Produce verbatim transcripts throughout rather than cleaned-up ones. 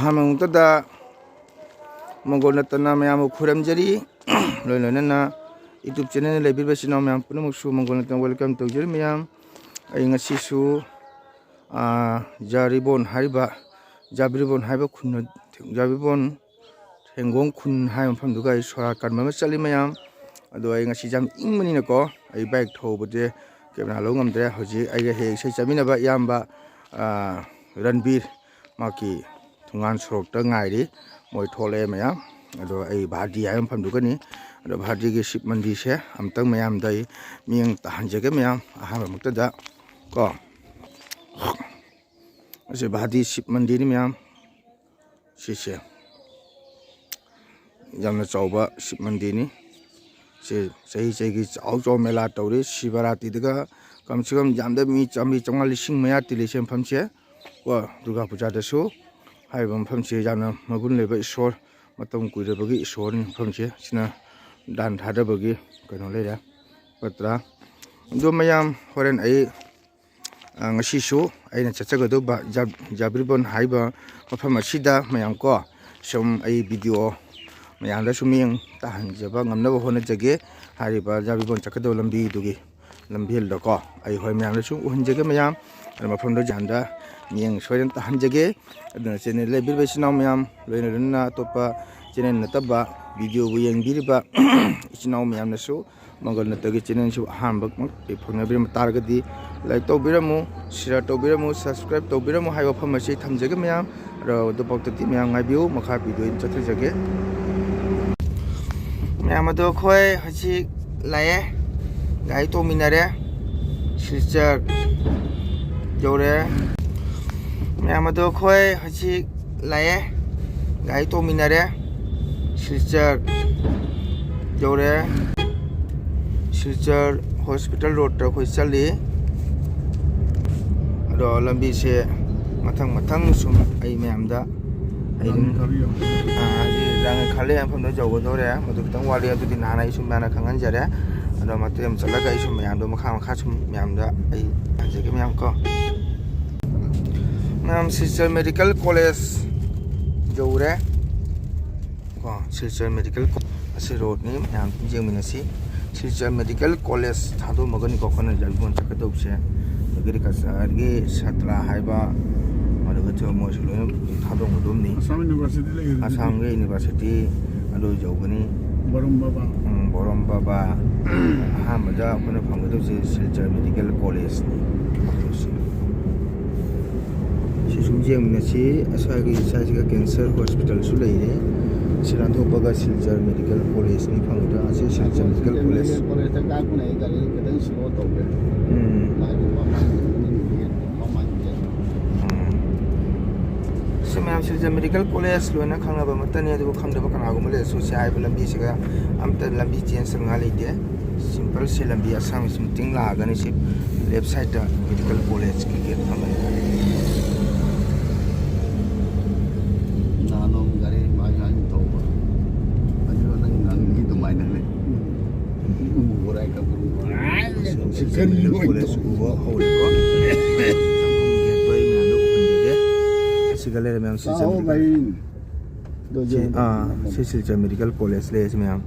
ꯑꯍꯥꯟꯕ ꯃꯛꯇꯗ ꯃꯪꯒꯣꯜ ꯅꯠꯇꯅ ꯃꯌꯥꯝꯕꯨ ꯈꯨꯔꯨꯝꯖꯔꯤ꯫ ꯂꯣꯏ ꯂꯣꯏꯅꯅ YouTube channel ꯂꯩꯕꯤꯔꯤꯕ ꯏꯆꯤꯟ ꯏꯅꯥꯎ ꯃꯌꯥꯝ ꯄꯨꯝꯅꯃꯛꯁꯨ ꯃꯪꯒꯣꯜ ꯅꯠꯇꯅ welcome ꯇꯧꯖꯔꯤ꯫ ꯃꯌꯥꯝ, ꯑꯩ ꯉꯁꯤꯁꯨ, ꯑꯥ, ꯖꯥꯔꯤꯕꯣꯟ ꯍꯥꯏꯔꯤꯕ, ꯖꯥꯕꯤꯔꯤꯕꯣꯟ ꯍꯥꯏꯕ ꯈꯨꯟ, ꯖꯥꯕꯤꯔꯤꯕꯣꯟ ꯍꯦꯡꯒꯣꯡ ꯈꯨꯟ ꯍꯥꯏꯕ ꯃꯐꯝꯗꯨꯒ ꯑꯩ ꯁꯣꯔꯥ ꯀꯟꯕ ꯑꯃ ꯆꯠꯂꯤ꯫ ꯃꯌꯥꯝ, ꯑꯗꯣ ꯑꯩ ꯉꯁꯤ ꯌꯥꯝ ꯏꯪꯕꯅꯤꯅꯀꯣ, ꯑꯩ bike ꯊꯧꯕꯁꯦ camera ꯂꯧ ꯉꯝꯗ꯭ꯔꯦ꯫ ꯍꯧꯖꯤꯛ ꯑꯩꯒ ꯍꯦꯛ ꯏꯁꯩ ꯆꯠꯃꯤꯟꯅꯕ ꯏꯌꯥꯝꯕ, ꯑꯥ, ꯔꯟꯕꯤꯔ, ꯃꯍꯥꯛꯀꯤ ꯊꯣꯡꯒꯥꯟ ꯁꯣꯔꯣꯛꯇ ꯉꯥꯏꯔꯤ꯫ ꯃꯣꯏ ꯊꯣꯛꯂꯛꯑꯦ꯫ ꯃꯌꯥꯝ, ꯑꯗꯣ ꯑꯩ ꯚꯥꯔꯇꯤ ꯍꯥꯏꯕ ꯃꯐꯝꯗꯨꯒꯅꯤ꯫ ꯑꯗꯣ ꯚꯥꯔꯇꯤꯒꯤ ꯁꯤꯕ ꯃꯟꯗꯤꯔꯁꯦ ꯑꯝꯇꯪ ꯃꯌꯥꯝꯗ ꯑꯩ ꯃꯤꯠꯌꯦꯡ ꯇꯥꯍꯟꯖꯒꯦ꯫ ꯃꯌꯥꯝ, ꯑꯍꯥꯟꯕꯃꯛꯇꯗ ꯀꯣ, ꯑꯁꯤ ꯚꯥꯔꯇꯤ ꯁꯤꯕ ꯃꯟꯗꯤꯔꯅꯤ꯫ ꯃꯌꯥꯝ, ꯁꯤꯁꯦ ꯌꯥꯝꯅ ꯆꯥꯎꯕ ꯁꯤꯕ ꯃꯟꯗꯤꯔꯅꯤ꯫ ꯁꯤ ꯆꯍꯤ ꯆꯍꯤꯒꯤ ꯆꯥꯎ ꯆꯥꯎ ꯃꯦꯂꯥ ꯇꯧꯔꯤ꯫ ꯁꯤꯕꯔꯥꯇꯤꯗꯒ ꯀꯝ ꯁꯦ ꯀꯝ ꯌꯥꯝꯗ ꯃꯤ ꯆꯥꯝꯃꯔꯤ, ꯆꯥꯝꯃꯉꯥ, ꯂꯤꯁꯤꯡ ꯃꯌꯥ ꯇꯤꯜꯂꯤ ꯁꯤ ꯃꯐꯝꯁꯦ꯫ ꯀꯣ, ꯗꯨꯔꯒꯥ ꯄꯨꯖꯥꯗꯁꯨ ꯍꯥꯏꯔꯤꯕ ꯃꯐꯝꯁꯦ ꯌꯥꯝꯅ ꯃꯒꯨꯟ ꯂꯩꯕ ꯏꯁꯣꯔ, ꯃꯇꯝ ꯀꯨꯏꯔꯕꯒꯤ ꯏꯁꯣꯔꯅꯤ꯫ ꯃꯐꯝꯁꯦ ꯁꯤꯅ ꯗꯥꯟ ꯊꯥꯗꯕꯒꯤ ꯀꯩꯅꯣ ꯂꯩꯔꯦ, ꯄꯠꯇ꯭ꯔꯥ꯫ ꯑꯗꯣ ꯃꯌꯥꯝ, ꯍꯣꯔꯦꯟ ꯑꯩ, ꯑ, ꯉꯁꯤꯁꯨ ꯑꯩꯅ ꯆꯠꯆꯒꯗꯧꯕ ꯖꯥ-, ꯖꯥꯕꯤꯔꯤꯕꯣꯟ ꯍꯥꯏꯔꯤꯕ ꯃꯐꯝ ꯑꯁꯤꯗ ꯃꯌꯥꯝ ꯀꯣ, ꯁꯨꯝ ꯑꯩ video ꯃꯌꯥꯝꯗ ꯁꯨꯝ ꯃꯤꯠꯌꯦꯡ ꯇꯥꯍꯟꯖꯕ ꯉꯝꯅꯕ ꯍꯣꯠꯅꯖꯒꯦ꯫ ꯍꯥꯏꯔꯤꯕ ꯖꯥꯕꯤꯔꯤꯕꯣꯟ ꯆꯠꯀꯗꯧꯕ ꯂꯝꯕꯤꯗꯨꯒꯤ ꯂꯝꯕꯦꯜꯗꯀꯣ, ꯑꯩ ꯍꯣꯏ ꯃꯌꯥꯝꯗꯁꯨ ꯎꯍꯟꯖꯒꯦ꯫ ꯃꯌꯥꯝ, ꯑꯗꯨ ꯃꯐꯝꯗꯣ ꯃꯌꯥꯝꯗ ꯃꯤꯠꯌꯦꯡ ꯁꯣꯏꯗꯅ ꯇꯥꯍꯟꯖꯒꯦ꯫ ꯑꯗꯨꯅ channel ꯂꯩꯕꯤꯔꯤꯕ ꯏꯆꯤꯟ ꯏꯅꯥꯎ ꯃꯌꯥꯝ, ꯂꯣꯏꯅ ꯂꯣꯏꯅꯅ ꯑꯇꯣꯞꯄ channel ꯅꯠꯇꯕ videoꯕꯨ ꯌꯦꯡꯕꯤꯔꯤꯕ ꯏꯆꯤꯟ ꯏꯅꯥꯎ ꯃꯌꯥꯝꯅꯁꯨ ꯃꯪꯒꯜ ꯅꯠꯇꯒꯤ channelꯁꯤꯕꯨ ꯑꯍꯥꯟꯕꯃꯛ ꯐꯪꯅꯕꯤꯔꯝꯕ ꯇꯥꯔꯒꯗꯤ like ꯇꯧꯕꯤꯔꯝꯃꯨ, share ꯇꯧꯕꯤꯔꯝꯃꯨ, subscribe ꯇꯧꯕꯤꯔꯝꯃꯨ ꯍꯥꯏꯕ ꯋꯥꯐꯝ ꯑꯁꯤ ꯊꯝꯖꯒꯦ꯫ ꯃꯌꯥꯝ, ꯑꯗꯣ ꯑꯗꯨꯐꯥꯎꯗꯗꯤ ꯃꯌꯥꯝ ꯉꯥꯏꯕꯤꯌꯨ, ꯃꯈꯥ video ꯑꯣꯏꯅ ꯆꯠꯊꯖꯒꯦ꯫ ꯃꯌꯥꯝ, ꯑꯗꯣ ꯑꯩꯈꯣꯏ ꯍꯧꯖꯤꯛ ꯂꯥꯛꯑꯦ, ꯒꯥꯔꯤ ꯇꯣꯡꯃꯤꯟꯅꯔꯦ, ꯁꯤꯜꯆꯔ ꯌꯧꯔꯦ꯫ ꯃꯌꯥꯝ, ꯑꯗꯣ ꯑꯩꯈꯣꯏ ꯍꯧꯖꯤꯛ ꯂꯥꯛꯑꯦ, ꯒꯥꯔꯤ ꯇꯣꯡꯃꯤꯟꯅꯔꯦ, ꯁꯤꯜꯆꯔ ꯌꯧꯔꯦ꯫ ꯁꯤꯜꯆꯔ hospital roadꯇ ꯑꯩꯈꯣꯏ ꯆꯠꯂꯤ꯫ ꯑꯗꯣ ꯂꯝꯕꯤꯁꯦ ꯃꯊꯪ ꯃꯊꯪ ꯁꯨꯝ ꯑꯩ ꯃꯌꯥꯝꯗ ꯑꯩ ꯑꯗꯨꯝ, ꯔꯥꯡꯉꯩꯈꯥ ꯂꯩꯕ ꯃꯐꯝꯗ ꯌꯧꯒꯗꯧꯔꯦ꯫ ꯃꯗꯨ ꯈꯤꯇꯪ ꯋꯥꯠꯂꯤ, ꯑꯗꯨꯗꯤ ꯅꯍꯥꯟ ꯑꯩ ꯁꯨꯝ ꯃꯌꯥꯝꯅ ꯈꯪꯍꯟꯖꯔꯦ꯫ ꯑꯗꯣ ꯃꯇꯦꯛ ꯑꯃ ꯆꯠꯂꯒ ꯑꯩ ꯁꯨꯝ ꯃꯌꯥꯝꯗꯣ ꯃꯈꯥ ꯃꯈꯥ ꯁꯨꯝ ꯃꯌꯥꯝꯗ ꯑꯩ ꯍꯥꯏꯖꯒꯦ ꯃꯌꯥꯝ ꯀꯣ꯫ ꯃꯌꯥꯝ, ꯁꯤꯜꯆꯔ medical college ꯌꯧꯔꯦ꯫ ꯀꯣ, ꯁꯤꯜꯆꯔ ꯃꯦꯗꯤꯀꯦꯜ ꯀꯣ-, ꯑꯁꯤ ꯔꯣꯗꯅꯤ, ꯃꯌꯥꯝ ꯑꯗꯨꯝ ꯌꯦꯡꯃꯤꯟꯅꯁꯤ꯫ ꯁꯤꯜꯆꯔ ꯃꯦꯗꯤꯀꯦꯜ ꯀꯣꯂꯦꯖ ꯊꯥꯗꯣꯛꯑꯝꯃꯒꯅꯤꯀꯣ ꯑꯩꯈꯣꯏꯅ ꯌꯥꯏꯔꯤꯄꯣꯛ ꯆꯠꯀꯗꯧꯕꯁꯦ꯫ ꯑꯗꯒꯤꯗꯤ ꯀꯆꯥꯔꯒꯤ ꯁꯥꯇ꯭ꯔ ꯍꯥꯏꯕ, ꯑꯗꯨꯒ ꯃꯣꯏꯁꯨ ꯂꯣꯏꯅ ꯊꯥꯗꯣꯛꯑꯝꯒꯗꯕꯅꯤ꯫ ꯑꯁꯥꯝ ꯌꯨꯅꯤꯚꯔꯁꯤꯇꯤ ꯂꯩꯔꯤꯗꯨꯗꯤ꯫ ꯑꯁꯥꯝꯒꯤ ꯌꯨꯅꯤꯚꯔꯁꯤꯇꯤ ꯑꯗꯨ ꯌꯧꯒꯅꯤ꯫ ꯕꯣꯔꯝ ꯕꯕꯥ꯫ ꯎꯝ, ꯕꯣꯔꯝ ꯕꯕꯥ꯫ ꯑꯍꯥꯟꯕꯗ ꯑꯩꯈꯣꯏꯅ ꯐꯪꯒꯗꯧꯁꯦ ꯁꯤꯜꯆꯔ ꯃꯦꯗꯤꯀꯦꯜ ꯀꯣꯂꯦꯖꯅꯤ꯫ ꯁꯤ ꯁꯨꯝ ꯌꯦꯡꯃꯤꯟꯅꯁꯤ꯫ ꯑꯁ꯭ꯋꯥꯏꯒꯤ ꯁ꯭ꯋꯥꯏꯁꯤꯒ ꯀꯦꯟꯁꯔ ꯍꯣꯁꯄꯤꯇꯥꯜꯁꯨ ꯂꯩꯔꯦ꯫ ꯁꯤ ꯂꯥꯟꯊꯣꯛꯄꯒ ꯁꯤꯜꯆꯔ ꯃꯦꯗꯤꯀꯦꯜ ꯀꯣꯂꯦꯖꯅꯤ ꯐꯪꯒꯗ꯭ꯔꯥ? ꯑꯁꯤ ꯁꯤꯜꯆꯔ ꯃꯦꯗꯤꯀꯦꯜ ꯀꯣꯂꯦꯖ꯫ ꯀꯣꯂꯦꯖꯇ ꯀꯥꯔꯛꯄꯅ ꯑꯩ ꯒꯥꯔꯤ ꯈꯤꯇꯪ ꯁ꯭ꯂꯣ ꯇꯧꯒꯦ꯫ ꯎꯝ꯫ ꯃꯥꯒꯤ ꯃꯃꯥꯡ ꯃꯅꯤꯡꯒꯤ ꯃꯃꯥꯡꯒꯤ꯫ ꯎꯝ꯫ ꯁꯤ ꯃꯌꯥꯝ ꯁꯤꯜꯆꯔ ꯃꯦꯗꯤꯀꯦꯜ ꯀꯣꯂꯦꯖ ꯂꯣꯏꯅ ꯈꯪꯅꯕ ꯑꯃꯠꯇꯅꯤ, ꯑꯗꯨꯕꯨ ꯈꯪꯗꯕ ꯀꯅꯥꯒꯨꯝꯕ ꯂꯩꯔꯁꯨ ꯁꯤ ꯍꯥꯏꯔꯤꯕ ꯂꯝꯕꯤꯁꯤꯒ ꯑꯝꯇ ꯂꯝꯕꯤ ꯆꯦꯟꯖ ꯇꯧꯅꯤꯡꯉꯥꯏ ꯂꯩꯇꯦ꯫ ꯁꯤꯝꯄꯜ ꯁꯤ ꯂꯝꯕꯤ ꯑꯁꯥꯡꯕꯁꯤ ꯃꯇꯤꯡ ꯂꯥꯛꯑꯒꯅꯤ꯫ ꯁꯤ ꯂꯦꯐ ꯁꯥꯏꯗꯇ ꯃꯦꯗꯤꯀꯦꯜ ꯀꯣꯂꯦꯖꯀꯤ ꯒꯦꯠ ꯐꯝꯕꯅꯤ꯫ ꯅꯍꯥꯟ ꯅꯣꯡ ꯒꯥꯔꯤ ꯃꯥꯏ ꯃꯥꯏ ꯇꯧꯕ꯫ ꯑꯗꯨꯒ ꯅꯪ ꯉꯪꯒꯤ ꯑꯗꯨꯃꯥꯏꯅ ꯂꯩ꯫ ꯎꯕ꯭ꯔꯥ ꯀꯞꯄꯗꯣ? ꯁꯤ ꯃꯦꯗꯤꯀꯦꯜ ꯀꯣꯂꯦꯖ ꯎꯕ ꯍꯧꯔꯦꯀꯣ꯫ ꯒꯦꯠ ꯄꯔꯤ ꯃꯌꯥꯝꯗꯣ ꯎꯍꯟꯖꯒꯦ꯫ ꯁꯤꯒ ꯂꯩꯔꯦ ꯃꯌꯥꯝ, ꯁꯤ ꯆꯥꯍꯧ ꯆꯪꯕꯤꯔꯦ꯫ ꯚꯥꯏ꯫ ꯁꯤ, ꯑꯥ, ꯁꯤ ꯁꯤꯜꯆꯔ ꯃꯦꯗꯤꯀꯦꯜ ꯀꯣꯂꯦꯖ ꯂꯩ, ꯁꯤ ꯃꯌꯥꯝ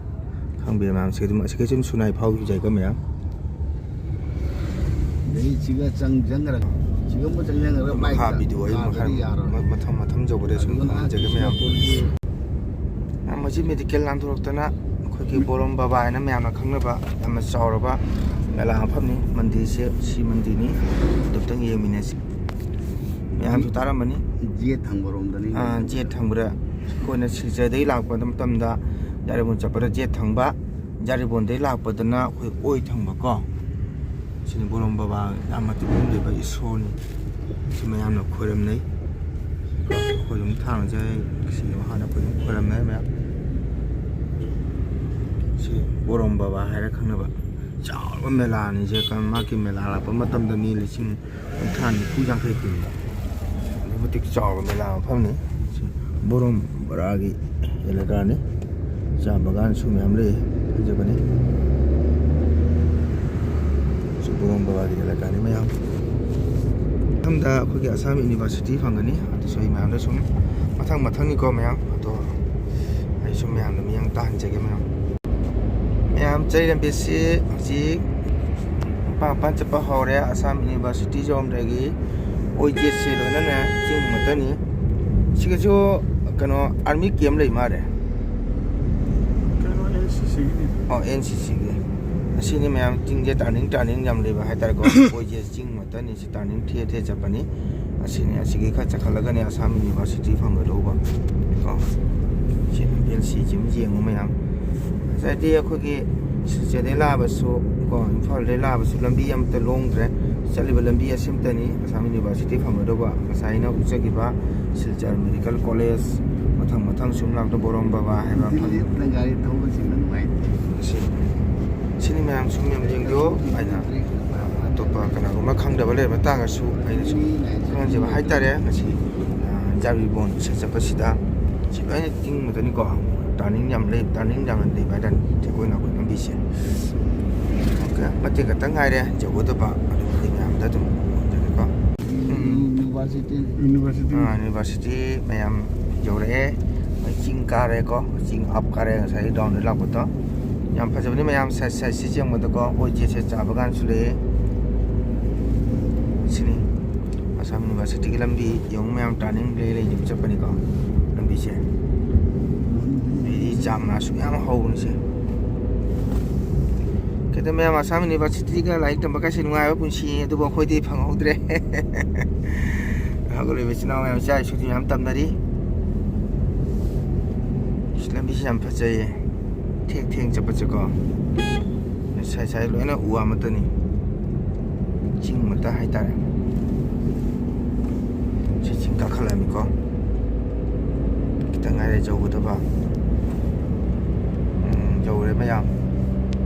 ꯈꯪꯕꯤꯔꯦ ꯃꯌꯥꯝ꯫ ꯁꯤ ꯑꯗꯨꯝ, ꯑꯁꯤꯒꯩꯁꯤ ꯑꯗꯨꯝ ꯁꯨꯅꯥꯏ ꯐꯥꯎꯈꯤꯕ ꯌꯥꯏꯀꯣ ꯃꯌꯥꯝ꯫ ꯑꯗꯩ ꯁꯤꯒ ꯆꯪ-, ꯆꯪꯈ꯭ꯔꯒ, ꯁꯤꯒ ꯑꯃꯨꯛ ꯆꯪꯁꯤꯟꯈ꯭ꯔꯒ ꯃꯈꯥ ꯕꯥꯏꯛꯇ ꯚꯤꯗꯤꯑꯣ ꯑꯩ ꯃꯈꯥ ꯀꯥꯗ꯭ꯔꯗꯤ ꯌꯥꯔꯣꯏ꯫ ꯃ-, ꯃꯊꯪ, ꯃꯊꯪ ꯌꯧꯕꯗ ꯁꯨꯝ ꯑꯗꯨꯒ ꯈꯪꯍꯟꯖꯒꯦ ꯃꯌꯥꯝ꯫ ꯆꯨꯔꯆꯥꯟꯄꯨꯔꯒꯤ ꯃꯌꯥꯝ, ꯃꯁꯤ ꯃꯦꯗꯤꯀꯦꯜ ꯂꯥꯟꯊꯣꯔꯛꯇꯅ ꯑꯩꯈꯣꯏꯒꯤ ꯕꯣꯔꯣꯝ ꯕꯕꯥ ꯍꯥꯏꯅ ꯃꯌꯥꯝꯅ ꯈꯪꯅꯕ ꯌꯥꯝꯅ ꯆꯥꯎꯔꯕ ꯃꯦꯂꯥ ꯃꯐꯝꯅꯤ꯫ ꯃꯟꯗꯤꯔꯁꯦ ꯁꯤ ꯃꯟꯗꯤꯔꯅꯤ꯫ ꯑꯗꯨꯝꯇꯪ ꯌꯦꯡꯃꯤꯟꯅꯁꯤ꯫ ꯃꯌꯥꯝꯁꯨ ꯇꯥꯔꯝꯃꯅꯤ꯫ ꯖꯦꯠ ꯊꯪꯕꯔꯣꯝꯗꯅꯤ꯫ ꯑꯥ, ꯖꯦꯠ ꯊꯪꯕꯗ ꯑꯩꯈꯣꯏꯅ ꯁꯤꯜꯆꯔꯗꯒꯤ ꯂꯥꯛꯄ ꯃꯇꯝꯗ ꯌꯥꯔꯤꯄꯣꯛ ꯆꯠꯄꯗ ꯖꯦꯠ ꯊꯪꯕ, ꯌꯥꯔꯤꯄꯣꯛꯗꯒꯤ ꯂꯥꯛꯄꯗꯅ ꯑꯩꯈꯣꯏ ꯑꯣꯏ ꯊꯪꯕ ꯀꯣ꯫ ꯁꯤꯅꯤ ꯕꯣꯔꯣꯝ ꯕꯕꯥ ꯌꯥꯝ ꯃꯇꯤꯛ ꯂꯨꯝꯂꯤꯕ ꯏꯁꯣꯔꯅꯤ꯫ ꯁꯤ ꯃꯌꯥꯝꯅ ꯈꯣꯏꯔꯝꯅꯩ꯫ ꯑꯩꯈꯣꯏ ꯑꯗꯨꯝ ꯊꯥꯡꯖꯩ, ꯁꯤ ꯍꯥꯟꯅ ꯑꯩꯈꯣꯏ ꯑꯗꯨꯝ ꯈꯣꯏꯔꯝꯅꯩ ꯃꯌꯥꯝ꯫ ꯁꯤ ꯕꯣꯔꯣꯝ ꯕꯕꯥ ꯍꯥꯏꯔ ꯈꯪꯅꯕ ꯆꯥꯎꯔꯕ ꯃꯦꯂꯥꯅꯤ꯫ ꯁꯦ ꯃꯥꯒꯤ ꯃꯦꯂꯥ ꯂꯥꯛꯄ ꯃꯇꯝꯗ ꯃꯤ ꯂꯤꯁꯤꯡ ꯀꯨꯟꯊ꯭ꯔꯥ, ꯅꯤꯐꯨ, ꯌꯥꯡꯈꯩ ꯇꯤꯟꯕ ꯑꯗꯨꯛꯀꯤ ꯃꯇꯤꯛ ꯆꯥꯎꯕ ꯃꯦꯂꯥ ꯃꯐꯝꯅꯤ꯫ ꯁꯤ ꯕꯣꯔꯣꯝ ꯕꯔꯥꯒꯤ ꯑꯦꯂꯦꯀꯥꯅꯤ꯫ ꯆꯥ ꯕꯒꯥꯟꯁꯨ ꯃꯌꯥꯝ ꯂꯩ, ꯐꯖꯕꯅꯤ꯫ ꯁꯤ ꯕꯣꯔꯣꯝ ꯕꯔꯥꯒꯤ ꯑꯦꯂꯦꯀꯥꯅꯤ ꯃꯌꯥꯝ꯫ ꯃꯊꯪꯗ ꯑꯩꯈꯣꯏꯒꯤ ꯑꯁꯥꯝ ꯌꯨꯅꯤꯚꯔꯁꯤꯇꯤ ꯐꯪꯒꯅꯤ꯫ ꯑꯗꯨꯁꯨ ꯑꯩ ꯃꯌꯥꯝꯗ ꯁꯨꯝ ꯃꯊꯪ ꯃꯊꯪꯅꯤꯀꯣ ꯃꯌꯥꯝ꯫ ꯑꯗꯣ ꯑꯩ ꯁꯨꯝ ꯃꯌꯥꯝꯗ ꯃꯤꯠꯌꯦꯡ ꯇꯥꯍꯟꯖꯒꯦ ꯃꯌꯥꯝ꯫ ꯃꯌꯥꯝ, ꯆꯩ ꯂꯝꯕꯤꯁꯤ ꯍꯧꯖꯤꯛ ꯃꯄꯥꯟ ꯃꯄꯥꯟ ꯆꯠꯄ ꯍꯧꯔꯦ꯫ ꯑꯁꯥꯝ ꯌꯨꯅꯤꯚꯔꯁꯤꯇꯤ ꯁꯣꯝꯗꯒꯤ ꯑꯣꯏꯖꯦꯠꯁꯦ ꯂꯣꯏꯅꯅ ꯆꯤꯡ ꯃꯇꯅꯤ꯫ ꯁꯤꯒꯁꯨ ꯀꯩꯅꯣ ꯑꯥꯔꯃꯤ ꯀꯦꯝ ꯂꯩ ꯃꯥꯜꯂꯦ꯫ ꯀꯩꯅꯣ, ꯑꯦꯟ ꯁꯤ ꯁꯤꯒꯤꯅꯤ꯫ ꯑꯣ, ꯑꯦꯟ ꯁꯤ ꯁꯤꯒꯤ꯫ ꯑꯁꯤꯅꯤ ꯃꯌꯥꯝ, ꯆꯤꯡꯁꯦ ꯇꯥꯔꯅꯤꯡ ꯇꯥꯔꯅꯤꯡ ꯌꯥꯝ ꯂꯩꯕ ꯍꯥꯏꯇꯥꯔꯦꯀꯣ꯫ ꯑꯣꯏꯖꯦꯠ ꯆꯤꯡ ꯃꯇꯅꯤ꯫ ꯁꯤ ꯇꯥꯔꯅꯤꯡ ꯊꯦ ꯊꯦ ꯆꯠꯄꯅꯤ꯫ ꯑꯁꯤꯅꯤ, ꯑꯁꯤꯒꯤ ꯈꯔ ꯆꯠꯈꯠꯂꯒꯅꯤ ꯑꯁꯥꯝ ꯌꯨꯅꯤꯚꯔꯁꯤꯇꯤ ꯐꯪꯒꯗꯧꯕ ꯀꯣ꯫ ꯁꯤ ꯂꯝꯕꯦꯜ ꯁꯤꯁꯤ ꯑꯃ ꯌꯦꯡꯉꯨ ꯃꯌꯥꯝ꯫ ꯉꯁꯥꯏꯗꯤ ꯑꯩꯈꯣꯏꯒꯤ ꯁꯤꯜꯆꯔꯗꯩ ꯂꯥꯛꯑꯕꯁꯨ ꯀꯣ, ꯏꯝꯐꯥꯜꯗꯩ ꯂꯥꯛꯑꯕꯁꯨ ꯂꯝꯕꯤ ꯑꯝꯇ ꯂꯣꯡꯗ꯭ꯔꯦ꯫ ꯆꯠꯂꯤꯕ ꯂꯝꯕꯤ ꯑꯁꯤꯝꯇꯅꯤ ꯑꯁꯥꯝ ꯌꯨꯅꯤꯚꯔꯁꯤꯇꯤ ꯐꯪꯒꯗꯧꯕ꯫ ꯉꯁꯥꯏ ꯑꯩꯅ ꯎꯠꯆꯈꯤꯕ ꯁꯤꯜꯆꯔ ꯃꯦꯗꯤꯀꯦꯜ ꯀꯣꯂꯦꯖ, ꯃꯊꯪ ꯃꯊꯪ ꯁꯨꯝ ꯂꯥꯛꯇ ꯕꯣꯔꯣꯝ ꯕꯕꯥ ꯍꯥꯏꯕ ꯃꯐꯝ꯫ ꯗꯤꯜꯂꯤꯗ ꯒꯥꯔꯤ ꯊꯧꯕꯁꯤꯡꯅ ꯅꯨꯡꯉꯥꯏꯇꯦ꯫ ꯑꯁꯤ, ꯁꯤꯅꯤ ꯃꯌꯥꯝ ꯁꯨꯝ ꯌꯥꯝ ꯌꯦꯡꯕꯤꯌꯣ꯫ ꯑꯩꯅ ꯑꯇꯣꯞꯄ ꯀꯅꯥꯒꯨꯝꯕ ꯈꯪꯗꯕ ꯂꯩꯔꯕ ꯇꯥꯔꯒꯁꯨ ꯑꯩꯅ ꯁꯨꯝ ꯈꯪꯍꯟꯖꯕ ꯍꯥꯏꯇꯥꯔꯦ꯫ ꯉꯁꯤ, ꯑ, ꯖꯥꯔꯤꯕꯣꯟ ꯁꯦꯠ ꯆꯠꯄꯁꯤꯗ ꯁꯤ ꯂꯣꯏꯅ ꯆꯤꯡ ꯉꯥꯛꯇꯅꯤꯀꯣ꯫ ꯇꯥꯔꯅꯤꯡ ꯌꯥꯝ ꯂꯩ, ꯇꯥꯔꯅꯤꯡ ꯌꯥꯝꯅ ꯂꯩꯕ ꯍꯥꯏꯇꯥꯔꯦ ꯖꯒꯣꯏ ꯅꯥꯀꯣꯏ ꯂꯝꯕꯤꯁꯦ꯫ ꯑꯣꯀꯦ, ꯃꯇꯦꯛ ꯈꯛꯇꯪ ꯉꯥꯏꯔꯦ ꯌꯧꯒꯗꯕ, ꯑꯗꯨꯕꯨꯗꯤ ꯃꯌꯥꯝꯗ ꯑꯗꯨꯝ ꯎꯍꯟꯖꯒꯦꯀꯣ꯫ ꯎꯝ꯫ ꯌꯨꯅꯤꯚꯔꯁꯤꯇꯤ꯫ ꯌꯨꯅꯤꯚꯔꯁꯤꯇꯤ꯫ ꯑꯥ, ꯌꯨꯅꯤꯚꯔꯁꯤꯇꯤ ꯃꯌꯥꯝ ꯌꯧꯔꯛꯑꯦ꯫ ꯃꯣꯏ ꯆꯤꯡ ꯀꯥꯔꯦꯀꯣ, ꯆꯤꯡ ꯑꯞ ꯀꯥꯔꯦ ꯉꯁꯥꯏꯒꯤ ꯗꯥꯎꯟꯗ ꯂꯥꯛꯄꯗꯣ꯫ ꯌꯥꯝ ꯐꯖꯕꯅꯤ ꯃꯌꯥꯝ, ꯁꯥꯏꯠ ꯁꯥꯏꯠꯁꯤ ꯌꯦꯡꯕꯗꯀꯣ, ꯑꯣꯏ ꯆꯦꯠ ꯁꯦꯠ ꯆꯥꯕ ꯀꯥꯟꯁꯨ ꯂꯩꯌꯦ꯫ ꯁꯤꯅꯤ ꯑꯁꯥꯝ ꯌꯨꯅꯤꯚꯔꯁꯤꯇꯤꯒꯤ ꯂꯝꯕꯤ ꯌꯦꯡꯉꯨ ꯃꯌꯥꯝ, ꯇꯥꯔꯅꯤꯡ ꯂꯩ ꯂꯩ ꯑꯗꯨꯝ ꯆꯠꯄꯅꯤꯀꯣ ꯂꯝꯕꯤꯁꯦ꯫ ꯑꯩꯗꯤ ꯆꯥꯡ ꯅꯥꯁꯨ ꯌꯥꯝ ꯍꯧꯕꯅꯤꯁꯦ꯫ ꯀꯩꯗꯧ ꯃꯌꯥꯝ, ꯑꯁꯥꯝ ꯌꯨꯅꯤꯚꯔꯁꯤꯇꯤꯒ ꯂꯥꯏꯔꯤꯛ ꯇꯝꯕ ꯀꯥꯏꯁꯦ ꯅꯨꯡꯉꯥꯏꯕ ꯄꯨꯟꯁꯤ ꯑꯗꯨꯕꯨ ꯑꯩꯈꯣꯏꯗꯤ ꯐꯪꯍꯧꯗ꯭ꯔꯦ꯫ ꯍꯧꯒꯠꯂꯛꯏꯕ ꯏꯆꯤꯟ ꯏꯅꯥꯎ ꯃꯌꯥꯝ ꯏꯆꯥ ꯏꯁꯨꯗꯤ ꯃꯌꯥꯝ ꯇꯝꯅꯔꯤ꯫ ꯂꯝꯕꯤꯁꯤ ꯌꯥꯝ ꯐꯖꯩꯌꯦ꯫ ꯊꯦꯛ ꯊꯦꯡ ꯆꯠꯄꯁꯦꯀꯣ꯫ ꯁꯥꯏ ꯁꯥꯏ ꯂꯣꯏꯅ ꯎ ꯋꯥ ꯑꯃꯠꯇꯅꯤ꯫ ꯆꯤꯡ ꯃꯇ ꯍꯥꯏꯇꯥꯔꯦ꯫ ꯁꯤ ꯆꯤꯡ ꯀꯥꯈꯠꯂꯛꯑꯅꯤꯀꯣ꯫ ꯈꯤꯇꯪ ꯉꯥꯏꯔꯦ ꯌꯧꯒꯗꯕ꯫ ꯎꯝ, ꯌꯧꯔꯦ ꯃꯌꯥꯝ꯫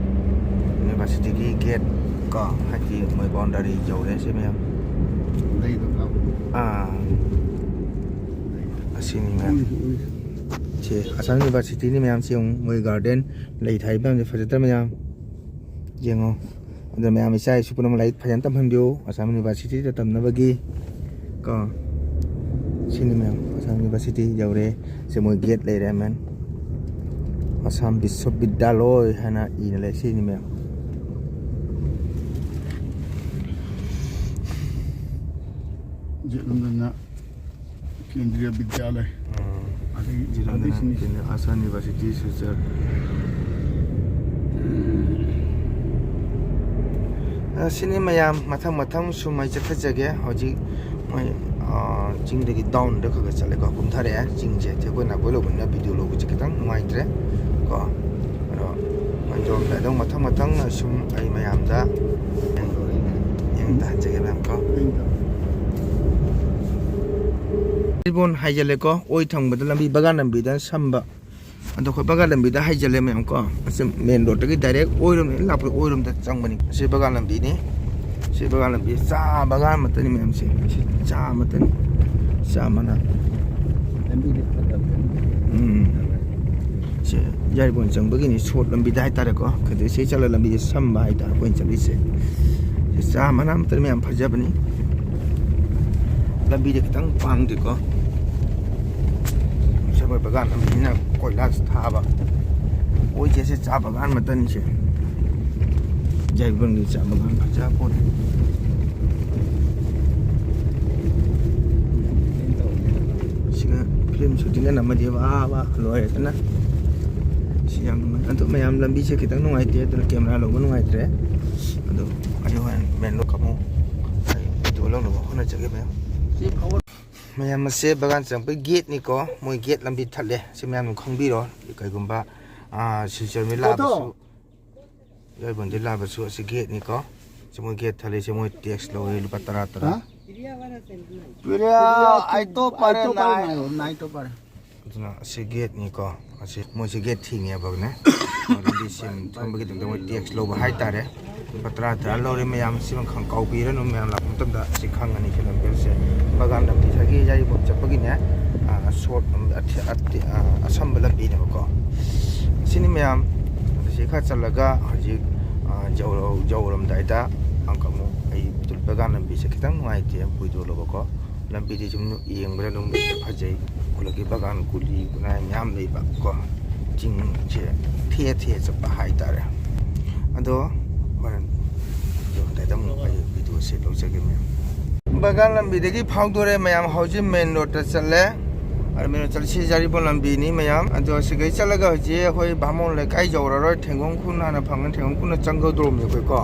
ꯌꯨꯅꯤꯚꯔꯁꯤꯇꯤꯒꯤ ꯒꯦꯠ ꯀꯣ, ꯍꯥꯏꯗꯤ ꯃꯣꯏ ꯕꯥꯎꯟꯗꯔꯤ ꯌꯧꯔꯦ ꯁꯤ ꯃꯌꯥꯝ꯫ ꯂꯩꯗꯣ ꯀꯥꯞꯄꯨ꯫ ꯑꯥ꯫ ꯑꯁꯤꯅꯤ ꯃꯌꯥꯝ꯫ ꯎꯏ, ꯎꯏ꯫ ꯁꯤ ꯑꯁꯥꯝ ꯌꯨꯅꯤꯚꯔꯁꯤꯇꯤꯅꯤ ꯃꯌꯥꯝ, ꯁꯤ ꯌꯦꯡꯉꯨ, ꯃꯣꯏ ꯒꯥꯔꯗꯦꯟ, ꯂꯩ ꯊꯥꯏ ꯃꯌꯥꯝꯁꯦ ꯐꯖꯗ꯭ꯔꯥ ꯃꯌꯥꯝ? ꯌꯦꯡꯉꯣ꯫ ꯑꯗꯣ ꯃꯌꯥꯝ, ꯏꯆꯥ ꯏꯁꯨ ꯄꯨꯝꯅꯃꯛ ꯂꯥꯏꯔꯤꯛ ꯐꯖꯅ ꯇꯝꯍꯟꯕꯤꯌꯨ, ꯑꯁꯥꯝ ꯌꯨꯅꯤꯚꯔꯁꯤꯇꯤꯗ ꯇꯝꯅꯕꯒꯤ ꯀꯣ꯫ ꯁꯤꯅꯤ ꯃꯌꯥꯝ, ꯑꯁꯥꯝ ꯌꯨꯅꯤꯚꯔꯁꯤꯇꯤ ꯌꯧꯔꯦ꯫ ꯁꯤ ꯃꯣꯏ ꯒꯦꯠ ꯂꯩꯔꯦ, ꯃꯦꯟ꯫ ꯑꯁꯥꯝ ꯕꯤꯁ꯭ꯋꯕꯤꯗ꯭ꯌꯥꯂꯣꯏ ꯍꯥꯏꯅ ꯏꯅ ꯂꯩ꯫ ꯁꯤꯅꯤ ꯃꯌꯥꯝ꯫ ꯌꯦꯠꯂꯣꯝꯗꯅ ꯀꯦꯟꯗ꯭ꯔꯤꯌ ꯕꯤꯗ꯭ꯌꯥꯂꯌ꯫ ꯎꯝ꯫ ꯑꯗꯒꯤ ꯁꯤꯔꯣꯝꯗꯅ ꯑꯗꯩꯁꯤꯅꯤ꯫ ꯀꯦꯟꯗ꯭ꯔꯤꯌ ꯑꯁꯥꯝ ꯌꯨꯅꯤꯚꯔꯁꯤꯇꯤ ꯁꯤꯜꯆꯔ꯫ ꯑ, ꯁꯤꯅꯤ ꯃꯌꯥꯝ, ꯃꯊꯪ ꯃꯊꯪ ꯁꯨꯝ ꯑꯩ ꯆꯠꯊꯖꯒꯦ꯫ ꯍꯧꯖꯤꯛ ꯃꯣꯏ, ꯑ, ꯆꯤꯡꯗꯒꯤ ꯗꯥꯎꯟꯗ ꯈꯔ ꯈꯔ ꯆꯠꯂꯦꯀꯣ, ꯀꯨꯝꯊꯔꯛꯑꯦ꯫ ꯆꯤꯡꯁꯦ ꯑꯩꯈꯣꯏ ꯅꯥꯀꯣꯏ ꯂꯧꯕꯅꯤꯅ ꯚꯤꯗꯤꯑꯣ ꯂꯧꯕꯁꯦ ꯈꯤꯇꯪ ꯅꯨꯡꯉꯥꯏꯇ꯭ꯔꯦ ꯀꯣ꯫ ꯑꯗꯣ ꯃꯣꯏ ꯌꯧꯔꯝꯗꯥꯏꯗ ꯑꯃꯨꯛ ꯃꯊꯪ ꯃꯊꯪ ꯁꯨꯝ ꯑꯩ ꯃꯌꯥꯝꯗ ꯌꯦꯡ ꯇꯥꯍꯟꯖꯒꯦ ꯃꯌꯥꯝ ꯀꯣ꯫ ꯏꯕꯣꯟ ꯍꯥꯏꯖꯜꯂꯦꯀꯣ, ꯑꯣꯏ ꯊꯪꯕꯗ ꯂꯝꯕꯤ, ꯕꯒꯥꯟ ꯂꯝꯕꯤꯗ ꯁꯝꯕ꯫ ꯑꯗꯣ ꯑꯩꯈꯣꯏ ꯕꯒꯥꯟ ꯂꯝꯕꯤꯗ ꯍꯥꯏꯖꯜꯂꯦ ꯃꯌꯥꯝ ꯀꯣ꯫ ꯑꯁꯤ ꯃꯦꯟ ꯔꯣꯗꯇꯒꯤ ꯗꯥꯏꯔꯦꯛ ꯑꯣꯏꯔꯣꯝꯗ ꯂꯥꯛꯄꯗ ꯑꯣꯏꯔꯣꯝꯗ ꯆꯪꯕꯅꯤ꯫ ꯑꯁꯤ ꯕꯒꯥꯟ ꯂꯝꯕꯤꯅꯤ꯫ ꯁꯤ ꯕꯒꯥꯟ ꯂꯝꯕꯤ, ꯆꯥ ꯕꯒꯥꯟ ꯃꯇꯅꯤ ꯃꯌꯥꯝꯁꯦ꯫ ꯁꯤ ꯆꯥ ꯃꯇꯅꯤ꯫ ꯆꯥ ꯃꯅꯥ꯫ ꯂꯝꯕꯤꯗꯤ ꯐꯠꯇꯕꯅꯤ꯫ ꯎꯝ꯫ ꯁꯦ ꯌꯥꯏꯔꯤꯄꯣꯛ ꯆꯪꯕꯒꯤꯅꯤ, ꯁꯣꯔꯠ ꯂꯝꯕꯤꯗ ꯍꯥꯏꯇꯥꯔꯦꯀꯣ꯫ ꯑꯗꯩ ꯁꯤ ꯆꯠꯂ ꯂꯝꯕꯤꯁꯦ ꯁꯝꯕ ꯍꯥꯏꯇꯥꯔꯦ ꯑꯩꯈꯣꯏꯅ ꯆꯠꯂꯤꯁꯦ꯫ ꯁꯤ ꯆꯥ ꯃꯅꯥ ꯃꯇꯅꯤ ꯃꯌꯥꯝ, ꯐꯖꯕꯅꯤ꯫ ꯂꯝꯕꯤꯗꯤ ꯈꯤꯇꯪ ꯄꯥꯡꯗꯦꯀꯣ꯫ ꯁꯦ ꯃꯣꯏ ꯕꯒꯥꯟ ꯂꯝꯕꯤꯅꯤꯅ ꯀꯣꯏꯂꯥꯁ ꯊꯥꯕ꯫ ꯑꯣꯏꯁꯦ ꯁꯤ ꯆꯥ ꯕꯒꯥꯟ ꯃꯇꯅꯤꯁꯦ꯫ ꯌꯥꯏꯕꯪꯒꯤ ꯆꯥ ꯕꯒꯥꯟ ꯐꯖ ꯄꯣꯠꯅꯤ꯫ ꯁꯤꯒ ꯐꯤꯂꯝ ꯁꯨꯇꯤꯡꯒ ꯅꯝꯃꯗꯤ ꯋꯥꯕ ꯂꯣꯏꯔꯦꯗꯅ꯫ ꯁꯤ ꯌꯥꯝ ꯅꯨꯡꯉꯥꯏ꯫ ꯑꯗꯨ ꯃꯌꯥꯝ, ꯂꯝꯕꯤꯁꯦ ꯈꯤꯇꯪ ꯅꯨꯡꯉꯥꯏꯇꯦ, ꯑꯗꯨꯅ ꯀꯦꯃꯦꯔꯥ ꯂꯧꯕ ꯅꯨꯡꯉꯥꯏꯇ꯭ꯔꯦ꯫ ꯑꯗꯣ ꯑꯩ ꯍꯣꯔꯦꯟ ꯃꯦꯟ ꯔꯣꯗ ꯑꯃꯨꯛ ꯑꯩ ꯚꯤꯗꯤꯑꯣ ꯂꯧꯅꯕ ꯍꯣꯠꯅꯖꯒꯦ ꯃꯌꯥꯝ꯫ ꯁꯤ ꯐꯥꯎꯕ ꯃꯌꯥꯝ, ꯑꯁꯦ ꯕꯒꯥꯟ ꯆꯪꯉꯛꯄꯒꯤ ꯒꯦꯠꯅꯤꯀꯣ꯫ ꯃꯣꯏ ꯒꯦꯠ ꯂꯝꯕꯤ ꯊꯠꯂꯦ꯫ ꯁꯤ ꯃꯌꯥꯝ ꯑꯗꯨꯝ ꯈꯪꯕꯤꯔꯣ꯫ ꯀꯩꯒꯨꯝꯕ, ꯑꯥ, ꯁꯤꯜꯆꯔ ꯃꯤ ꯂꯥꯛꯑꯕꯁꯨ, ꯌꯥꯏꯕꯟꯗꯤ ꯂꯥꯛꯑꯕꯁꯨ ꯑꯁꯤ ꯒꯦꯠꯅꯤꯀꯣ꯫ ꯁꯤ ꯃꯣꯏ ꯒꯦꯠ ꯊꯠꯂꯦ꯫ ꯁꯤ ꯃꯣꯏ ꯇꯦꯛꯁ ꯂꯧꯋꯦ ꯂꯨꯄꯥ ꯇꯔꯥ ꯇꯔꯥ꯫ ꯍꯥ? ꯄꯤꯔꯦ, ꯑꯥꯏꯇꯣ ꯄꯥꯔꯦ, ꯑꯥꯏꯇꯣ ꯄꯥꯔꯦ, ꯅꯥꯏ꯫ ꯅꯥꯏ, ꯅꯥꯏꯇꯣ ꯄꯥꯔꯦ꯫ ꯑꯗꯨꯅ ꯑꯁꯤ ꯒꯦꯠꯅꯤꯀꯣ꯫ ꯑꯁꯤ ꯃꯣꯏꯁꯦ ꯒꯦꯠ ꯊꯤꯡꯉꯦꯕꯅꯦ꯫ ꯂꯝꯕꯤ ꯁꯦꯝ ꯊꯝꯕꯒꯤꯗꯃꯛꯇ ꯃꯣꯏ ꯇꯦꯛꯁ ꯂꯧꯕ ꯍꯥꯏꯇꯥꯔꯦ꯫ ꯂꯨꯄꯥ ꯇꯔꯥ ꯇꯔꯥ ꯂꯧꯔꯦ ꯃꯌꯥꯝ꯫ ꯁꯤꯃ ꯈꯪ ꯀꯥꯎꯕꯤꯔꯅꯨ ꯃꯌꯥꯝ, ꯂꯥꯛꯄ ꯃꯇꯝꯗ ꯑꯁꯤ ꯈꯪꯒꯅꯤ꯫ ꯁꯤ ꯂꯝꯕꯤꯁꯦ ꯕꯒꯥꯟ ꯂꯝꯕꯤꯗꯒꯤ ꯌꯥꯏꯔꯤꯄꯣꯛ ꯆꯠꯄꯒꯤꯅꯦ꯫ ꯑꯥ, ꯁꯣꯔꯠ ꯂꯝꯕꯤ, ꯑꯊꯤ-, ꯑꯊꯤ-, ꯑꯥ, ꯑꯁꯝꯕ ꯂꯝꯕꯤꯅꯦꯕꯀꯣ꯫ ꯁꯤꯅꯤ ꯃꯌꯥꯝ꯫ ꯑꯁꯤ ꯈꯔ ꯆꯠꯂꯒ ꯍꯧꯖꯤꯛ, ꯑꯥ, ꯌꯧꯔꯝꯗꯥꯏꯗ ꯑꯃꯨꯛ ꯑꯃꯨꯛ ꯑꯩ ꯕꯒꯥꯟ ꯂꯝꯕꯤꯁꯦ ꯈꯤꯇꯪ ꯅꯨꯡꯉꯥꯏꯇꯦ, ꯀꯨꯏꯗꯣꯂꯕꯀꯣ꯫ ꯂꯝꯕꯤꯗꯤ ꯁꯨꯝ ꯌꯦꯡꯕꯗ ꯑꯗꯨꯝ ꯐꯖꯩ꯫ ꯈꯨꯜꯂꯛꯀꯤ ꯕꯒꯥꯟ ꯀꯨꯂꯤ ꯈꯨꯅꯥꯏ ꯃꯌꯥꯝ ꯂꯩꯕ ꯀꯣ꯫ ꯆꯤꯡꯁꯦ ꯊꯦ ꯊꯦ ꯆꯠꯄ ꯍꯥꯏꯇꯥꯔꯦ꯫ ꯑꯗꯣ ꯍꯣꯔꯦꯟ ꯌꯧꯔꯝꯗꯥꯏꯗ ꯑꯃꯨꯛ ꯑꯩ ꯚꯤꯗꯤꯑꯣꯁꯦ ꯂꯧꯖꯒꯦ ꯃꯌꯥꯝ꯫ ꯕꯒꯥꯟ ꯂꯝꯕꯤꯗꯒꯤ ꯐꯥꯎꯗꯣꯔꯦ ꯃꯌꯥꯝ, ꯍꯧꯖꯤꯛ ꯃꯦꯟ ꯔꯣꯗꯇ ꯆꯠꯂꯦ꯫ ꯑꯗꯨ ꯃꯦꯟ ꯔꯣꯗ ꯆꯠꯂꯁꯤ ꯖꯥꯔꯤꯕꯣꯟ ꯂꯝꯕꯤꯅꯤ ꯃꯌꯥꯝ꯫ ꯑꯗꯣ ꯁꯤꯒꯩ ꯆꯠꯂꯒ ꯍꯧꯖꯤꯛ ꯑꯩꯈꯣꯏ ꯚꯥꯃꯣꯟ ꯂꯩꯀꯥꯏ ꯌꯧꯔꯔꯣꯏ, ꯊꯦꯡꯒꯣꯡ ꯈꯨꯟ ꯍꯥꯟꯅ ꯐꯪꯉꯦ, ꯊꯦꯡꯒꯣꯡ ꯈꯨꯟꯅ ꯆꯪꯒꯗꯧꯔꯕꯅꯤ ꯑꯩꯈꯣꯏ ꯀꯣ꯫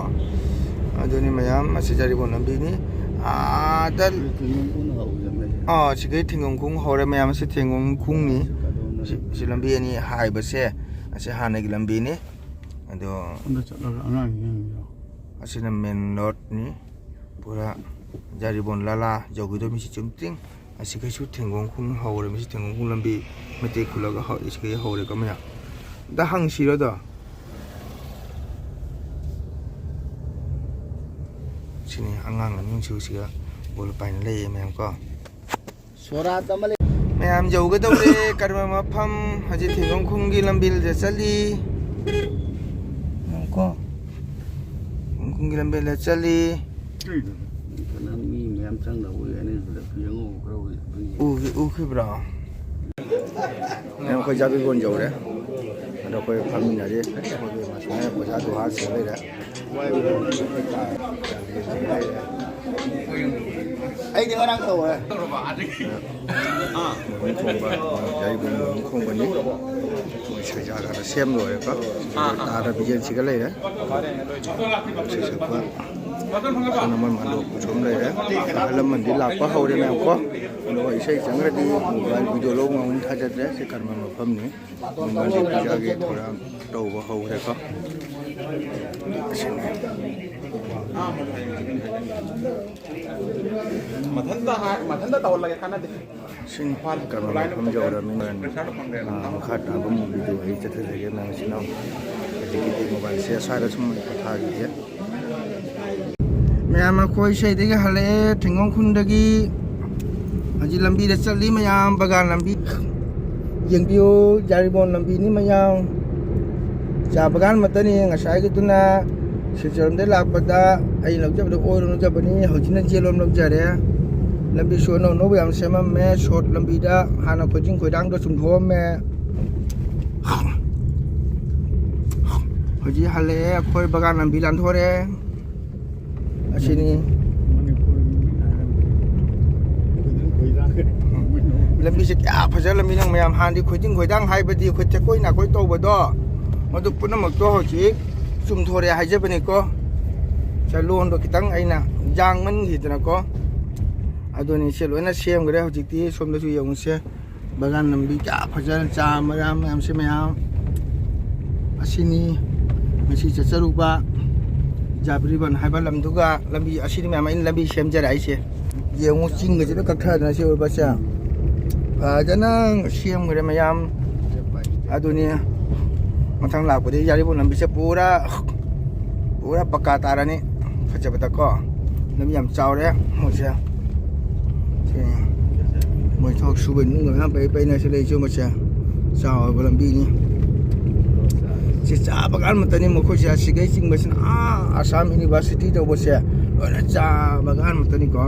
ꯑꯗꯨꯅꯤ ꯃꯌꯥꯝ, ꯑꯁꯤ ꯖꯥꯔꯤꯕꯣꯟ ꯂꯝꯕꯤꯅꯤ꯫ ꯑꯥꯗ ꯑꯥ, ꯁꯤꯒꯩ ꯊꯦꯡꯒꯣꯡ ꯈꯨꯡ ꯍꯧꯔꯦ ꯃꯌꯥꯝ, ꯑꯁꯤ ꯊꯦꯡꯒꯣꯡ ꯈꯨꯡꯅꯤ꯫ ꯁꯤ, ꯁꯤ ꯂꯝꯕꯤ ꯑꯅꯤ ꯍꯥꯏꯕꯁꯦ, ꯑꯁꯤ ꯍꯥꯟꯅꯒꯤ ꯂꯝꯕꯤꯅꯤ꯫ ꯑꯗꯣ ꯁꯣꯝꯗ ꯆꯠꯂꯒ ꯑꯉꯥꯡꯁꯤꯡ ꯌꯦꯡꯉꯤꯔꯣ? ꯑꯁꯤꯅ ꯃꯦꯟ ꯔꯣꯗꯅꯤ꯫ ꯄꯨꯔꯥ ꯖꯥꯔꯤꯕꯣꯟ ꯂꯥꯂꯥ ꯌꯧꯈꯤꯗꯣꯏ ꯃꯤꯁꯤ ꯆꯨꯝꯇ꯭ꯔꯤꯡ꯫ ꯑꯁꯤꯈꯩꯁꯨ ꯊꯦꯡꯒꯣꯡ ꯈꯨꯡ ꯍꯧꯔꯦ꯫ ꯃꯁꯤ ꯊꯦꯡꯒꯣꯡ ꯈꯨꯡ ꯂꯝꯕꯤ ꯃꯩꯇꯩ ꯈꯨꯜꯂꯒ ꯍꯧ-, ꯑꯁꯤꯈꯩ ꯍꯧꯔꯦꯀꯣ ꯃꯌꯥꯝ꯫ ꯑꯝꯇ ꯍꯪꯁꯤꯔꯣ ꯑꯗꯣ? ꯁꯤꯅꯤ ꯑꯉꯥꯡ ꯑꯅꯤꯁꯨ ꯁꯤꯒ ꯕꯣꯜ ꯄꯥꯏꯅ ꯂꯩꯌꯦ ꯃꯌꯥꯝ ꯀꯣ꯫ ꯁꯣꯔꯥꯠ ꯑꯃ ꯂꯩ꯫ ꯃꯌꯥꯝ ꯌꯧꯒꯗꯧꯔꯦ ꯀꯔꯝꯕ ꯃꯐꯝ? ꯍꯧꯖꯤꯛ ꯊꯦꯡꯒꯣꯡ ꯈꯨꯡꯒꯤ ꯂꯝꯕꯤꯗ ꯆꯠꯂꯤ꯫ ꯀꯣ, ꯊꯦꯡꯒꯣꯡ ꯈꯨꯡꯒꯤ ꯂꯝꯕꯤꯗ ꯆꯠꯂꯤ꯫ ꯀꯩꯅꯣ ꯃꯤ ꯃꯌꯥꯝ ꯆꯪꯗꯕ ꯑꯣꯏ ꯑꯅꯤꯁꯨꯗ ꯌꯦꯡꯉꯨ ꯈꯔ ꯑꯣꯏ꯫ ꯎꯈꯤ-, ꯎꯈꯤꯕ꯭ꯔꯣ? ꯃꯌꯥꯝ ꯑꯩꯈꯣꯏ ꯖꯥꯔꯤꯕꯣꯟ ꯌꯧꯔꯦ꯫ ꯑꯗꯣ ꯑꯩꯈꯣꯏ ꯐꯝꯃꯤꯟꯅꯔꯤ꯫ ꯑꯩꯈꯣꯏꯒꯤ ꯃꯁꯨꯃꯥꯏꯅ ꯑꯣꯖꯥ ꯗꯨꯍꯥ ꯁꯤ ꯂꯩꯔꯦ꯫ ꯑꯩꯗꯤ ꯉꯔꯥꯡ ꯇꯧꯔꯦ꯫ ꯃꯔꯨꯝ ꯈꯣꯡꯕ, ꯌꯥꯏꯕꯨꯡ ꯃꯔꯨꯝ ꯈꯣꯡꯕꯅꯤ꯫ ꯃꯣꯏ ꯁꯩꯖꯥ ꯈꯔ ꯁꯦꯝ ꯂꯣꯏꯔꯦꯀꯣ꯫ ꯇꯥꯗ ꯕꯤꯖꯦꯟꯁꯤꯒ ꯂꯩꯔꯦ꯫ ꯁꯩꯁꯛꯄ ꯑꯍꯜ ꯂꯃꯟ ꯃꯟꯗꯣꯞ ꯁꯨꯝ ꯂꯩꯔꯦ꯫ ꯑꯍꯜ ꯂꯃꯟꯗꯤ ꯂꯥꯛꯄ ꯍꯧꯔꯦ ꯃꯌꯥꯝ ꯀꯣ꯫ ꯑꯗꯨꯒ ꯏꯁꯩ ꯆꯪꯈ꯭ꯔꯗꯤ ꯃꯣꯕꯥꯏꯜ ꯚꯤꯗꯤꯑꯣ ꯂꯧꯕ ꯉꯝꯒꯅꯤ ꯊꯥꯖꯗ꯭ꯔꯦ꯫ ꯁꯤ ꯀꯔꯝꯕ ꯃꯐꯝꯅꯤ? ꯃꯣꯕꯥꯏꯜ ꯚꯤꯗꯤꯑꯣꯒꯤ ꯊꯧꯔꯥꯡ ꯇꯧꯕ ꯍꯧꯔꯦꯀꯣ꯫ ꯑꯁꯤꯅꯤ꯫ ꯃꯊꯟꯇ ꯍꯥꯏ-, ꯃꯊꯟꯇ ꯇꯧꯍꯜꯂꯒꯦ, ꯀꯥꯟꯅꯗꯦ꯫ ꯁꯤꯡ ꯀꯩꯅꯣ ꯃꯐꯝ ꯌꯧꯔꯕꯅꯤꯅ, ꯑꯥ, ꯃꯈꯥ ꯇꯥꯕ ꯃꯨꯚꯤꯗꯨ ꯑꯩ ꯆꯠꯊꯖꯒꯦ ꯃꯌꯥꯝꯁꯤꯅ꯫ ꯍꯧꯖꯤꯛꯀꯤꯗꯤ ꯃꯣꯕꯥꯏꯜꯁꯦ ꯑꯁ꯭ꯋꯥꯏꯗ ꯁꯨꯝ ꯄꯣꯊꯥꯈꯤꯒꯦ꯫ ꯃꯌꯥꯝ ꯑꯩꯈꯣꯏ ꯏꯁꯩꯗꯒꯤ ꯍꯜꯂꯛꯑꯦ, ꯊꯤꯡꯒꯣꯡ ꯈꯨꯟꯗꯒꯤ ꯍꯧꯖꯤꯛ ꯂꯝꯕꯤꯗ ꯆꯠꯂꯤ ꯃꯌꯥꯝ, ꯕꯒꯥꯟ ꯂꯝꯕꯤ ꯌꯦꯡꯕꯤꯌꯨ, ꯖꯥꯔꯤꯕꯣꯟ ꯂꯝꯕꯤꯅꯤ ꯃꯌꯥꯝ꯫ ꯆꯥ ꯕꯒꯥꯟ ꯃꯛꯇꯅꯤ ꯉꯁꯥꯏꯒꯤꯗꯨꯅ꯫ ꯁꯤꯜꯆꯔ ꯂꯣꯝꯗꯩ ꯂꯥꯛꯄꯗ ꯑꯩꯅ ꯂꯧꯖꯕꯗ ꯑꯣꯏꯔꯣꯝ ꯂꯧꯖꯕꯅꯤ, ꯍꯧꯖꯤꯛꯅ ꯖꯦꯜ ꯂꯣꯝ ꯂꯧꯖꯔꯦ꯫ ꯂꯝꯕꯤꯁꯨ ꯑꯅꯧ ꯑꯅꯧꯕ ꯌꯥꯝ ꯁꯦꯝꯃꯝꯃꯦ, ꯁꯣꯔꯠ ꯂꯝꯕꯤꯗ ꯍꯥꯟꯅ ꯈꯣꯏꯖꯤꯡ ꯈꯣꯏꯔꯥꯡꯗꯣ ꯆꯨꯝꯊꯣꯛꯑꯝꯃꯦ꯫ ꯍꯧꯖꯤꯛ ꯍꯜꯂꯛꯑꯦ, ꯑꯩꯈꯣꯏ ꯕꯒꯥꯟ ꯂꯝꯕꯤ ꯂꯥꯟꯊꯣꯔꯛꯑꯦ꯫ ꯑꯁꯤꯅꯤ꯫ ꯂꯝꯕꯤꯁꯦ ꯀꯌꯥ ꯐꯖ ꯂꯝꯕꯤ ꯅꯪ ꯃꯌꯥꯝ, ꯍꯥꯟꯅꯗꯤ ꯈꯣꯏꯖꯤꯡ ꯈꯣꯏꯗꯥꯡ ꯍꯥꯏꯕꯗꯤ ꯑꯩꯈꯣꯏ ꯆꯦꯀꯣꯏ ꯅꯥꯀꯣꯏ ꯇꯧꯕꯗꯣ, ꯃꯗꯨ ꯄꯨꯝꯅꯃꯛꯇꯣ ꯍꯧꯖꯤꯛ ꯆꯨꯝꯊꯣꯔꯛꯑꯦ ꯍꯥꯏꯖꯕꯅꯤꯀꯣ꯫ ꯆꯂꯣꯟꯗꯣ ꯈꯤꯇꯪ ꯑꯩꯅ ꯌꯥꯡꯃꯟꯈꯤꯗꯅꯀꯣ꯫ ꯑꯗꯨꯅꯤ, ꯁꯤ ꯂꯣꯏꯅ ꯁꯦꯝꯈ꯭ꯔꯦ꯫ ꯍꯧꯖꯤꯛꯇꯤ ꯁꯣꯝꯗꯁꯨ ꯌꯦꯡꯉꯨꯁꯦ, ꯕꯒꯥꯟ ꯂꯝꯕꯤ ꯀꯌꯥ ꯐꯖꯅ, ꯆꯥ ꯃꯌꯥꯝ ꯃꯌꯥꯝꯁꯦ ꯃꯌꯥꯝ꯫ ꯑꯁꯤꯅꯤ ꯉꯁꯤ ꯆꯠꯆꯔꯨꯕ ꯖꯥꯕ꯭ꯔꯤꯕꯟ ꯍꯥꯏꯕ ꯂꯝꯗꯨꯒ꯫ ꯂꯝꯕꯤ ꯑꯁꯤꯅꯤ ꯃꯌꯥꯝ ꯑꯩꯅ ꯂꯝꯕꯤ ꯁꯦꯝꯖꯔꯛꯏꯁꯦ꯫ ꯌꯦꯡꯉꯨ, ꯆꯤꯡꯒꯁꯤꯗ ꯀꯛꯊꯗꯅ ꯁꯤ ꯑꯣꯏꯕꯁꯦ ꯐꯖꯅ ꯁꯦꯝꯈ꯭ꯔꯦ ꯃꯌꯥꯝ꯫ ꯑꯗꯨꯅꯤ, ꯃꯊꯪ ꯂꯥꯛꯄꯗꯤ ꯌꯥꯔꯤꯄꯣꯛ ꯂꯝꯕꯤꯁꯦ ꯄꯨꯔꯥ, ꯄꯨꯔꯥ ꯄꯀꯥ ꯇꯥꯔꯅꯤ꯫ ꯐꯖꯕꯗꯀꯣ, ꯂꯝꯕꯤ ꯌꯥꯝ ꯆꯥꯎꯔꯦ ꯃꯣꯏꯁꯦ꯫ ꯁꯤ ꯃꯣꯏ ꯊꯕꯛ ꯁꯨꯕ ꯏꯃꯨꯡꯒ ꯃꯌꯥꯝ ꯄꯩ ꯄꯩꯅ ꯁꯤ ꯂꯩ ꯆꯨꯝꯕꯁꯦ꯫ ꯆꯥꯎꯔꯕ ꯂꯝꯕꯤꯅꯤ꯫ ꯁꯤ ꯆꯥ ꯕꯒꯥꯟ ꯃꯛꯇꯅꯤ ꯃꯈꯣꯏꯁꯦ꯫ ꯑꯁꯤꯒꯩ ꯆꯤꯡꯕꯁꯤꯅ ꯑꯥ ꯑꯁꯥꯝ ꯌꯨꯅꯤꯚꯔꯁꯤꯇꯤ ꯇꯧꯕꯁꯦ ꯂꯣꯏꯅ ꯆꯥ ꯕꯒꯥꯟ ꯃꯛꯇꯅꯤꯀꯣ꯫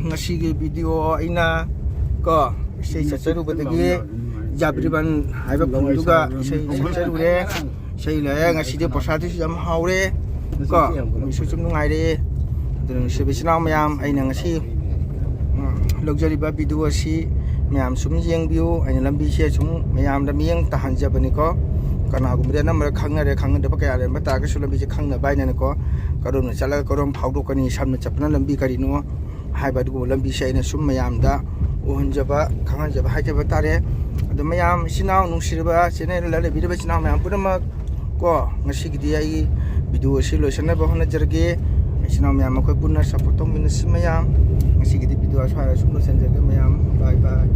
ꯉꯁꯤꯒꯤ ꯚꯤꯗꯤꯑꯣ ꯑꯩꯅ ꯀꯣ, ꯏꯁꯩ ꯆꯠꯆꯔꯨꯕꯗꯒꯤ ꯖꯥꯕ꯭ꯔꯤꯕꯟ ꯍꯥꯏꯕ ꯈꯨꯟꯗꯨꯒ ꯏꯁꯩ ꯆꯠꯆꯔꯨꯔꯦ꯫ ꯏꯁꯩ ꯂꯣꯏꯔꯦ꯫ ꯉꯁꯤꯗꯤ ꯄ꯭ꯔꯁꯥꯗꯁꯨ ꯌꯥꯝ ꯍꯥꯎꯔꯦ ꯀꯣ, ꯃꯤꯁꯨ ꯁꯨꯝ ꯅꯨꯡꯉꯥꯏꯔꯦ꯫ ꯑꯗꯨꯅ ꯅꯨꯡꯁꯤꯕ ꯏꯆꯤꯟ ꯏꯅꯥꯎ ꯃꯌꯥꯝ, ꯑꯩꯅ ꯉꯁꯤ, ꯎꯝ, ꯂꯧꯖꯔꯤꯕ ꯚꯤꯗꯤꯑꯣ ꯑꯁꯤ ꯃꯌꯥꯝ ꯁꯨꯝ ꯌꯦꯡꯕꯤꯌꯨ꯫ ꯑꯩꯅ ꯂꯝꯕꯤꯁꯦ ꯁꯨꯝ ꯃꯌꯥꯝꯗ ꯃꯤꯠꯌꯦꯡ ꯇꯥꯍꯟꯖꯕꯅꯤꯀꯣ꯫ ꯀꯅꯥꯒꯨꯝꯕꯗꯤ ꯑꯅꯝꯕꯅ ꯈꯪꯅꯔꯦ, ꯈꯪꯅꯗꯕ ꯀꯌꯥ ꯂꯩꯔꯝꯕ ꯇꯥꯔꯒꯁꯨ ꯂꯝꯕꯤꯁꯦ ꯈꯪꯅꯕ ꯍꯥꯏꯅꯅꯀꯣ, ꯀꯔꯣꯝꯅ ꯆꯠꯂꯒ ꯀꯔꯣꯝ ꯐꯥꯎꯗꯣꯛꯀꯅꯤ, ꯁꯝꯅ ꯆꯠꯄꯅ ꯂꯝꯕꯤ ꯀꯔꯤꯅꯣ ꯍꯥꯏꯕ ꯑꯗꯨꯒꯨꯝꯕ ꯂꯝꯕꯤꯁꯦ ꯑꯩꯅ ꯁꯨꯝ ꯃꯌꯥꯝꯗ ꯎꯍꯟꯖꯕ, ꯈꯪꯍꯟꯖꯕ ꯍꯥꯏꯖꯕ ꯇꯥꯔꯦ꯫ ꯑꯗꯣ ꯃꯌꯥꯝ ꯏꯆꯤꯟ ꯏꯅꯥꯎ ꯅꯨꯡꯁꯤꯔꯕ ꯆꯦꯅꯦꯜ ꯂꯥꯏꯔꯕꯤꯔꯕ ꯏꯆꯤꯟ ꯏꯅꯥꯎ ꯃꯌꯥꯝ ꯄꯨꯝꯅꯃꯛ ꯀꯣ, ꯉꯁꯤꯒꯤꯗꯤ ꯑꯩꯒꯤ ꯚꯤꯗꯤꯑꯣ ꯑꯁꯤ ꯂꯣꯏꯁꯤꯟꯅꯕ ꯍꯣꯠꯅꯖꯔꯒꯦ꯫ ꯏꯆꯤꯟ ꯏꯅꯥꯎ ꯃꯌꯥꯝ ꯑꯩꯈꯣꯏ ꯄꯨꯟꯅ ꯁꯞꯄꯣꯔꯠ ꯇꯧꯃꯤꯟꯅꯁꯤ ꯃꯌꯥꯝ꯫ ꯉꯁꯤꯒꯤꯗꯤ ꯚꯤꯗꯤꯑꯣ ꯑꯁ꯭ꯋꯥꯏꯗ ꯁꯨꯝ ꯂꯣꯏꯁꯤꯟꯖꯔꯒꯦ ꯃꯌꯥꯝ꯫ ꯕꯥꯏ ꯕꯥꯏ꯫